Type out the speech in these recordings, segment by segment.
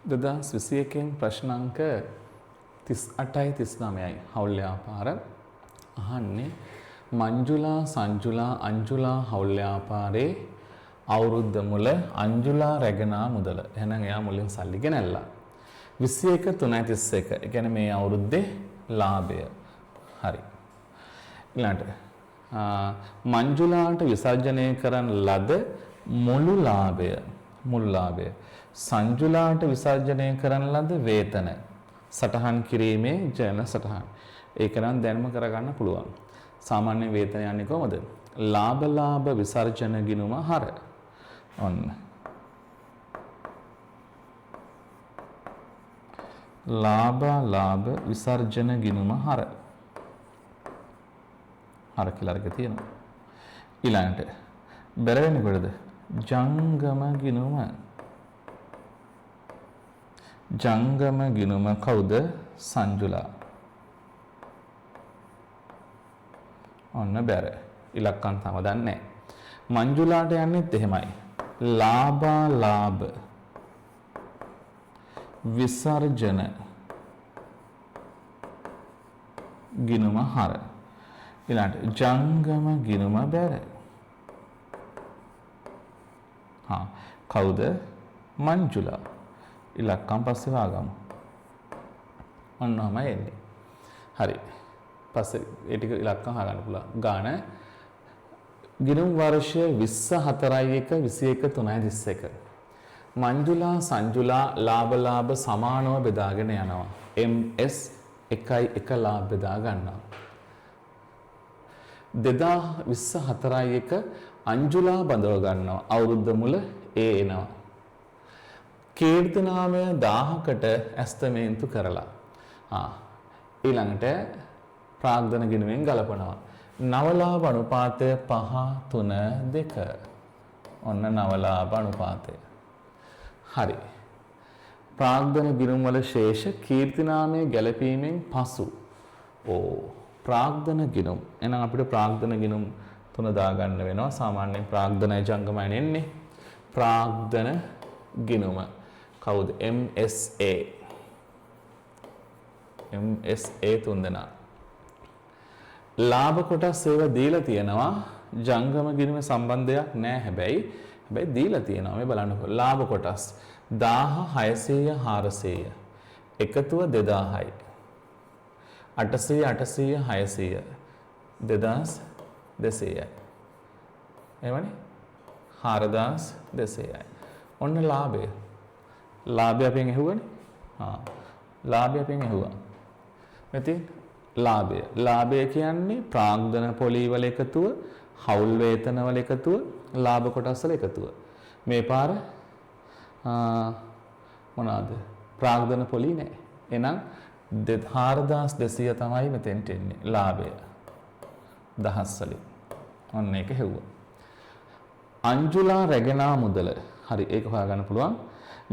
2021 ප්‍රශ්න අංක 38යි 39යි හවුල් ව්‍යාපාර අහන්නේ මංජුලා සංජුලා අංජුලා හවුල් ව්‍යාපාරේ අවුරුද්ද මුල අංජුලා රැගෙනා මුදල. එහෙනම් එයා මුලින් සල්ලි ගෙනල්ලා 21 3.31. ඒ කියන්නේ මේ අවුරුද්දේ ලාභය. හරි. ඊළඟට මංජුලාට විසර්ජනය කරන ලද මුළු ලාභය, මුළු ලාභය සංජුලාට විසර්ජනය කරන ලද වේතන සටහන් කිරීමේ ජර්නල් සටහන්. ඒක නම් දැන්ම කරගන්න පුළුවන්. සාමාන්‍ය වේතන යන්නේ කොහොමද? ලාභ ලාභ විසර්ජන ගිණුම හර. ඔන්න. ලාභ ලාභ විසර්ජන ගිණුම හර. හර කියලා අරගෙන තියෙනවා. ඊළඟට බැර වෙන්නේ කොහෙද? ජංගම ගිණුම. ජංගම ගිණුම කවුද? සංජුලා. ඔන්න බැර. ඉලක්කම් තම දන්නේ නැහැ. මංජුලාට යන්නෙත් එහෙමයි. ලාභා ලාභ විසර්ජන ගිණුම හර. ඊළඟට ජංගම ගිණුම බැර. හා කවුද? මංජුලා. ඉලක්කම් පස්සේ හොයාගමු. ඔන්න ඔහමයි එන්නේ. හරි. පස්සේ ඒ ටික ඉලක්කම් හොයාගන්න පුළුවන්. ගාන ගිණුම් වර්ෂය 24යි 1 21 3.31. මංජුලා සංජුලා ලාභ ලාභ සමානව බෙදාගෙන යනවා. MS 1යි 1 ලාභ බෙදා ගන්නවා. 2024යි 1 අංජුලා බඳව ගන්නවා. අවුරුද්ද මුල ඒ එනවා. කීර්තිනාමය 1000කට ඇස්තමේන්තු කරලා. ඊළඟට ප්‍රාග්ධන ගිණුමෙන් ගලපනවා. නවලාභ අනුපාතය 5 3 2. ඔන්න නවලාභ අනුපාතය. හරි. ප්‍රාග්ධන ගිණුම් වල ශේෂ කීර්තිනාමය ගැලපීමෙන් පසු. ප්‍රාග්ධන ගිණුම්. එහෙනම් අපිට ප්‍රාග්ධන ගිණුම් තුන දාගන්න වෙනවා. සාමාන්‍යයෙන් ප්‍රාග්ධනයි ජංගමයි එන්නේ. ප්‍රාග්ධන ගිණුම කවුද? MSA. MSA තුන් දෙනා. ලාභ කොටස් ඒවා දීලා තියෙනවා. ජංගම ගිණුමේ සම්බන්ධයක් නෑ හැබැයි. හැබැයි දීලා තියෙනවා. මේ බලන්නකෝ. ලාභ කොටස් 1000 600 400 එකතුව 2000යි. 800 800 600 2200යි. එහෙමනේ? 4200යි. ඔන්න ලාභය. ලාභය අපෙන් ඇහුවනේ. හා. ලාභය අපෙන් ඇහුවා. මෙතින් ලාභය. ලාභය කියන්නේ ප්‍රාග්ධන පොලී වල එකතුව, හවුල් වේතන වල එකතුව, ලාභ කොටස් වල එකතුව. මේ පාර මොනවාද? ප්‍රාග්ධන පොලී නෑ. එහෙනම් 4200 තමයි මෙතෙන්ට එන්නේ ලාභය. දහස් වලින්. ඔන්න ඒක හෙව්වා. අංජුලා රැගෙනා මුදල. හරි ඒක හොයාගන්න පුළුවන්.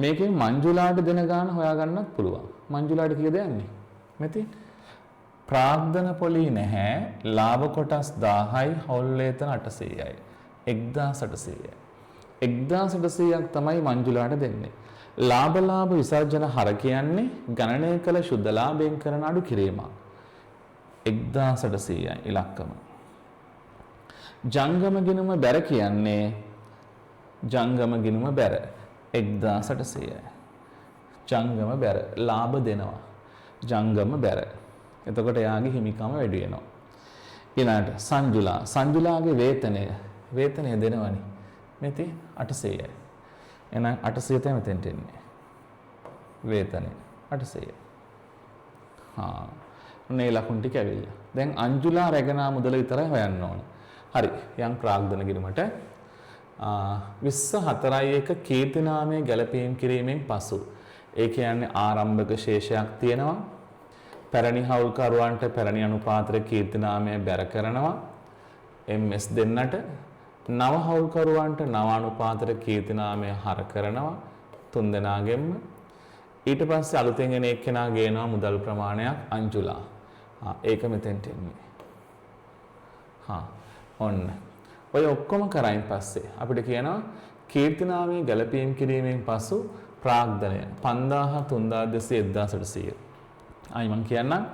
මේකෙන් මංජුලාට දෙන ගාන හොයාගන්නත් පුළුවන්. මංජුලාට කීයද යන්නේ? මෙතෙන් ප්‍රාග්ධන පොලී නැහැ. ලාභ කොටස් 1000යි හවුල් වේතන 800යි. 1800යි. 1800ක් තමයි මංජුලාට දෙන්නේ. ලාභ ලාභ විසර්ජන හර කියන්නේ ගණනය කළ ශුද්ධ ලාභයෙන් කරන අඩු කිරීමක්. 1800යි ඉලක්කම. ජංගම ගිණුම බැර කියන්නේ ජංගම ගිණුම බැර 1800යි. ජංගම බැර ලාභ දෙනවා. ජංගම බැර. එතකොට එයාගේ හිමිකම වැඩි වෙනවා. ඊළඟට සංජුලා. සංජුලාගේ වේතනය දෙනවනේ. මේ තියෙන 800යි. එහෙනම් 800 තමයි මෙතෙන්ට එන්නේ. වේතනය 800. හා. ඔන්න ඒ ලකුණු ටික ඇවිල්ලා. දැන් අංජුලා රැගෙනා මුදල විතරයි හොයන්න ඕන. හරි. යන් ප්‍රාග්ධන ගිණුමට 24යි 1 කීර්තිනාමය ගැලපීම් කිරීමෙන් පසු. ඒ කියන්නේ ආරම්භක ශේෂයක් තියෙනවා. පැරණි හවුල්කරුවන්ට පැරණි අනුපාතර කීර්තිනාමය බැර කරනවා. MS දෙන්නට. නව හවුල්කරුවන්ට නව අනුපාතර කීර්තිනාමය හර කරනවා. තුන් දෙනාගෙන්ම. ඊට පස්සේ අලුතෙන් එන එක්කෙනා ගේනවා මුදල් ප්‍රමාණයක් අංජුලා. ඒක මෙතෙන්ට එන්නේ. හා ඔන්න. ඔය ඔක්කොම කරයින් පස්සේ අපිට කියනවා කීර්තිනාමය ගැලපීම් කිරීමෙන් පසු ප්‍රාග්ධනය 5000 3200 1800. ආයි මං කියන්නම්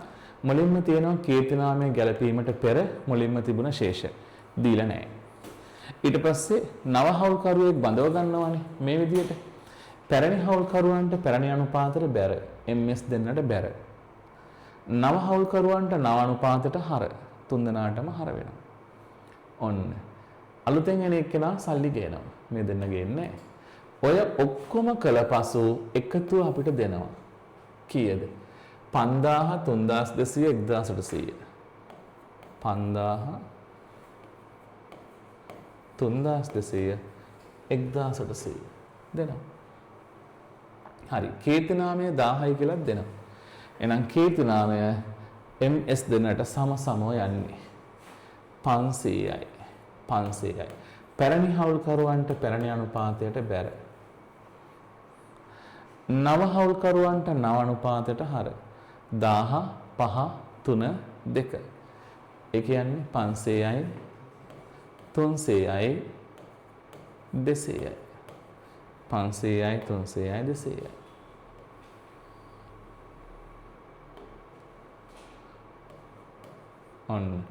මුලින්ම තියෙනවා කීර්තිනාමය ගැලපීමට පෙර මුලින්ම තිබුණ ශේෂ දීලා නැහැ. ඊට පස්සේ නව හවුල්කරුවෙක් බඳව ගන්නවානේ මේ විදියට. පැරණි හවුල්කරුවන්ට පැරණි අනුපාතයට බැර MS දෙන්නට බැර. නව හවුල්කරුවන්ට නව අනුපාතයට හර තුන් දෙනාටම හර වෙනවා. ඔන්න අලුතෙන් එන එක්කෙනා සල්ලි ගේනවා. මේ දෙන්න ගේන්නේ නැහැ. ඔය ඔක්කොම කළ පසු එකතුව අපිට දෙනවා. කීයද? 5000 3200 1800. 5000 3200 1800 දෙනවා. හරි. කීර්තිනාමය 1000යි කියලා දෙනවා. එහෙනම් කීර්තිනාමය MS දෙන්නට සම සමව යන්නේ 500යි. 500යි. පැරණි හවුල්කරුවන්ට පැරණි අනුපාතයට බැර. නව හවුල්කරුවන්ට නව අනුපාතයට හර. 1000 5 3 2. ඒ කියන්නේ 500යි 300යි 200යි. 500යි 300යි 200යි. ඔන්න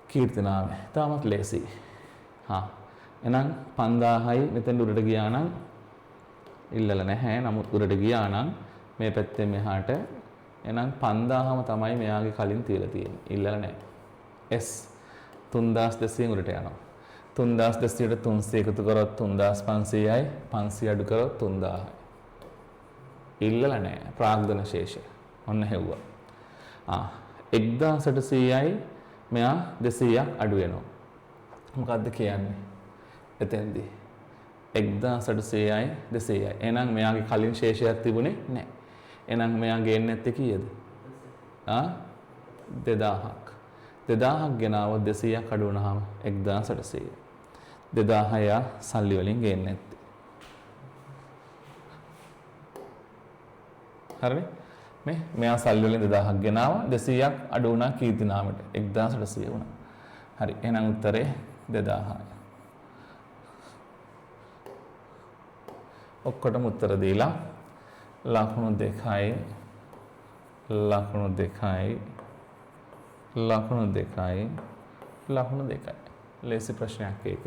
කීර්තිනාමය තාමත් ලේසි. හා එහෙනම් 5000යි මෙතෙන් උඩට ගියා නම් ඉල්ලලා නැහැ. නමුත් උඩට ගියා නම් මේ පැත්තෙන් මෙහාට එහෙනම් 5000ම තමයි මෙයාගේ කලින් තියලා තියෙන්නේ. ඉල්ලලා නැහැ. S 3200 උඩට යනවා. 3200ට 300 එකතු කරොත් 3500යි 500 අඩු කරොත් 3000යි. ඉල්ලලා නැහැ. ප්‍රාග්ධන ශේෂය. ඔන්න හෙව්වා. ආ 1800යි මෙයා 200ක් අඩු වෙනවා. මොකද්ද කියන්නේ? එතෙන්දී 1800යි 200යි. එහෙනම් මෙයාගේ කලින් ශේෂයක් තිබුණේ නැහැ. එහෙනම් මෙයා ගේන්නේ නැත්තේ කීයද? ආ 2000ක්. 2000ක් ගෙනාවොත් 200ක් අඩු වුණාම 1800. 2000 යා සල්ලි වලින් ගේන්නේ නැත්තේ. හරිනේ? මේ මෙයා සල්ලි වලින් 2000ක් ගෙනාවා 200ක් අඩු වුණා කීර්තිනාමයට 1800 වුණා. හරි. එහෙනම් උත්තරේ 2000යි. ඔක්කොටම උත්තර දීලා ලකුණු 2යි ලකුණු 2යි ලකුණු 2යි ලකුණු 2යි. ලේසි ප්‍රශ්නයක් ඒක.